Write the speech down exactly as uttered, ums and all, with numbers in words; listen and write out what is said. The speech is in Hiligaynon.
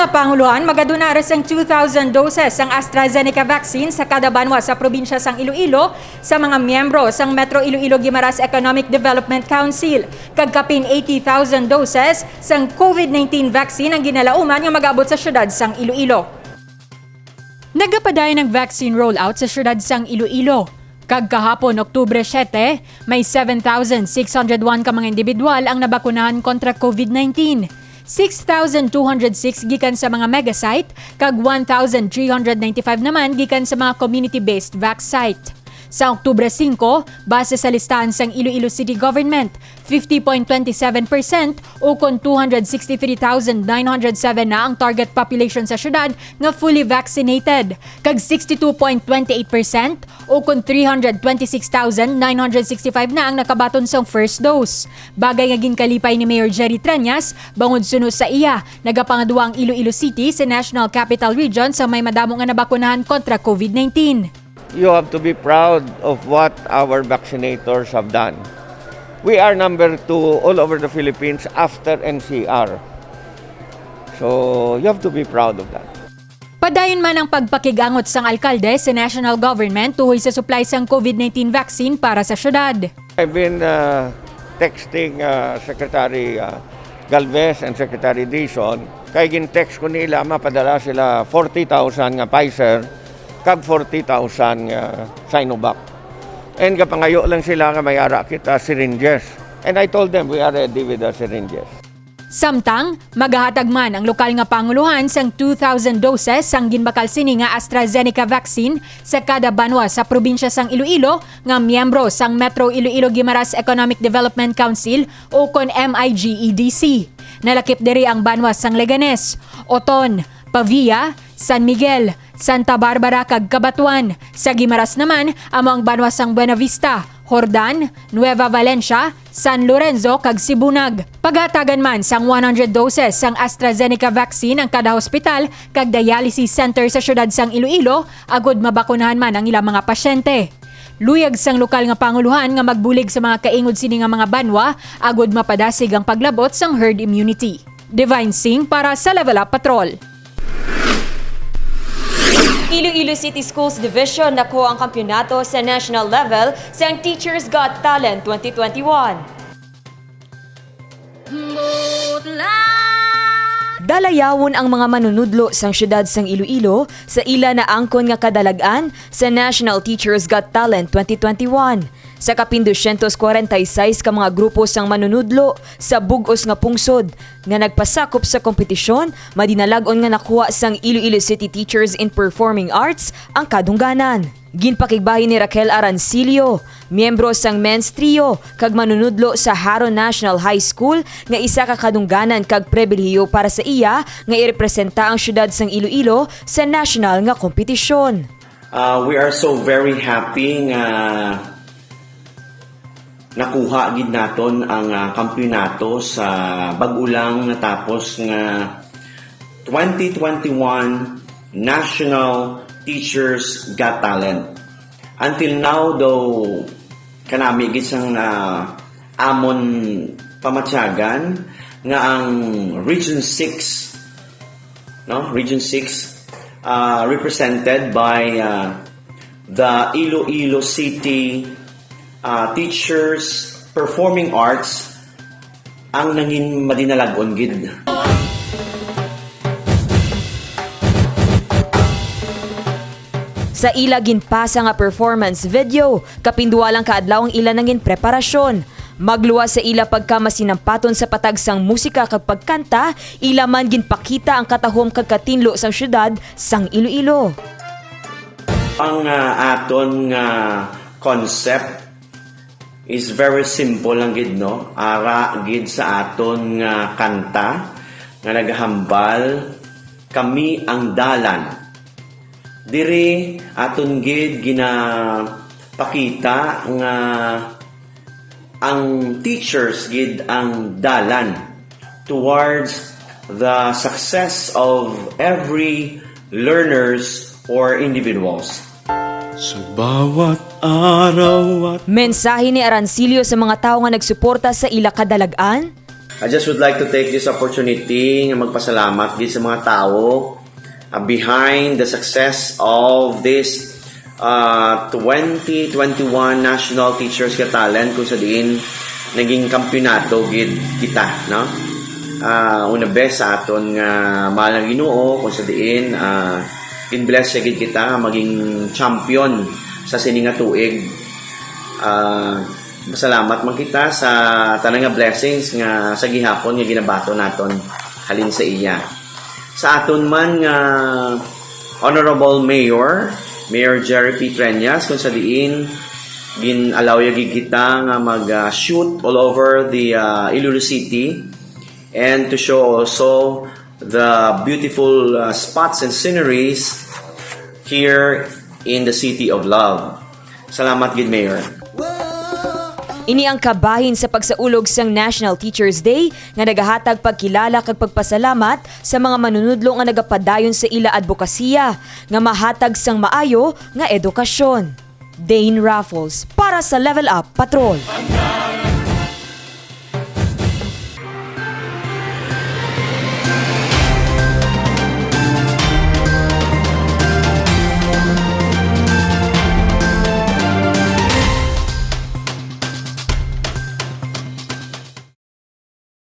Sa panguluhan, magaduna ra sang two thousand doses sang AstraZeneca vaccine sa kada banwa sa probinsya sang Iloilo sa mga miyembro sang Metro Iloilo Guimaras Economic Development Council, kag kapin eighty thousand doses sang COVID nineteen vaccine ang ginalauman nga mag-abot sa siyudad sang Iloilo. Nagapadayon ang vaccine rollout sa siyudad sang Iloilo. Kag kahapon, Oktubre siete, may seven thousand six hundred one ka mga individual ang nabakunahan kontra COVID nineteen. Six thousand two hundred six gikan sa mga mega site, kag one thousand three hundred ninety-five naman gikan sa mga community-based vac site. Sa Oktubre singko, base sa listahan sang Iloilo City Government, fifty point twenty seven percent, ukon two hundred sixty three thousand nine hundred seven na ang target population sa syudad nga fully vaccinated, kag sixty two point twenty eight percent, ukon three hundred twenty six thousand nine hundred sixty five na ang nakabaton sang first dose. Bagay nga ginkalipay ni Mayor Jerry Treñas, bangod suno sa iya, nagapangadua ang Iloilo City sa National Capital Region sa may madamo nga nabakunahan kontra COVID nineteen. You have to be proud of what our vaccinators have done. We are number two all over the Philippines after N C R. So, you have to be proud of that. Padayon man ang pagpakig-angot sang alkalde sa national government tuhoy sa supply sang COVID nineteen vaccine para sa syudad. I've been, uh, texting, uh, Secretary, uh, Galvez and Secretary Dizon. Kay gin-text ko nila, mapadala sila forty thousand nga Pfizer kag forty thousand nga Sinovac. And gapangayo lang sila nga may ara kita syringes. And I told them we are ready with the syringes. Samtang, magahatag man ang lokal nga panguluhan sang two thousand doses sang ginbakal sini nga AstraZeneca vaccine sa kada banwa sa probinsya sang Iloilo nga miyembro sang Metro Iloilo Guimaras Economic Development Council, ukon M I G E D C. Nalakip diri ang banwa sang Leganes, Oton, Pavia, San Miguel, Santa Barbara, kag Cabatuan. Sa Guimaras naman, amo ang banwa sang Buenavista, Jordan, Nueva Valencia, San Lorenzo, kag Sibunag. Paghatagan man sang one hundred doses sang AstraZeneca vaccine ang kada hospital kag dialysis center sa siyudad sang Iloilo, agud mabakunahan man ang ilang mga pasyente. Luyag sang lokal nga panguluhan nga magbulig sa mga kaingod sini nga mga banwa, agud mapadasig ang paglabot sang herd immunity. Divine Singh para sa Level Up Patrol. Iloilo City Schools Division nakuha ang kampiyonato sa national level sang Teachers Got Talent twenty twenty-one. Dalayawon ang mga manunudlo sang siyudad sang Iloilo sa ila naangkon nga kadalag-an sa National Teachers Got Talent twenty twenty-one. Sa kapin dosyentos kwarenta y seis ka mga grupo sang manunudlo sa bug-os nga pungsod nga nagpasakop sa kompetisyon, madinalag-on nga nakuha sang Iloilo City Teachers in Performing Arts ang kadungganan. Ginpakigbahin ni Raquel Arancilio, miyembro sang Men's Trio kag manunudlo sa Jaro National High School, nga isa ka kadungganan kag pribilehiyo para sa iya nga irepresenta ang siyudad sang Iloilo sa national nga kompetisyon. Uh, we are so very happy nga nakuha gid naton ang, ah, kampiyonato sa bag-o lang natapos nga twenty twenty-one National Teachers Got Talent. Until now, though, kanami gid sang, ah, amon pamatyagan nga ang Region six, no? Region six, ah, represented by, ah, the Iloilo City, ah, Teachers Performing Arts ang nangin madinalag-on gid. Sa ila ginpasa nga performance video, kapin duha lang ka adlaw ang ila nangin preparasyon. Magluwas sa ila pagkamasinampaton sa patag sang musika kag pagkanta, ila man ginpakita ang katahom kag katinlo sang siyudad sang Iloilo. Ang, ah, aton nga concept is very simple lang gid, no? Ara gid sa aton nga kanta nga nagahambal, "Kami ang Dalan." Diri aton gid ginapakita nga ang teachers gid ang dalan towards the success of every learners or individuals. Sa bawat araw at Mensahe ni Arancilio sa mga tawo nga nagsuporta sa ila kadalag-an. I just would like to take this opportunity nga magpasalamat gid sa mga tawo, uh, behind the success of this, uh, twenty twenty-one National Teachers Got Talent, kung sa diin naging kampiyonato gid kita, no? Ah, una, best sa aton nga mahal nga Ginoo, kung sa diin, ah, gin-bless siya gid kita nga maging champion sa sini nga tuig. Ah, salamat man kita sa tanan nga blessings nga sa gihapon nga ginabaton naton halin sa iya. Sa aton man nga Honorable Mayor, Mayor Jerry P. Treñas, kung sa diin gin-allow ya gid kita nga mag, ah, shoot all over the, ah, Iloilo City, and to show also the beautiful, ah, spots and sceneries here in the City of Love. Salamat gid, Mayor. Ini ang kabahin sa pagsaulog sang National Teachers Day nga nagahatag pagkilala kag pagpasalamat sa mga manunudlo nga nagapadayon sa ila adbokasiya nga mahatag sang maayo nga edukasyon. Dane Raffles para sa Level Up Patrol.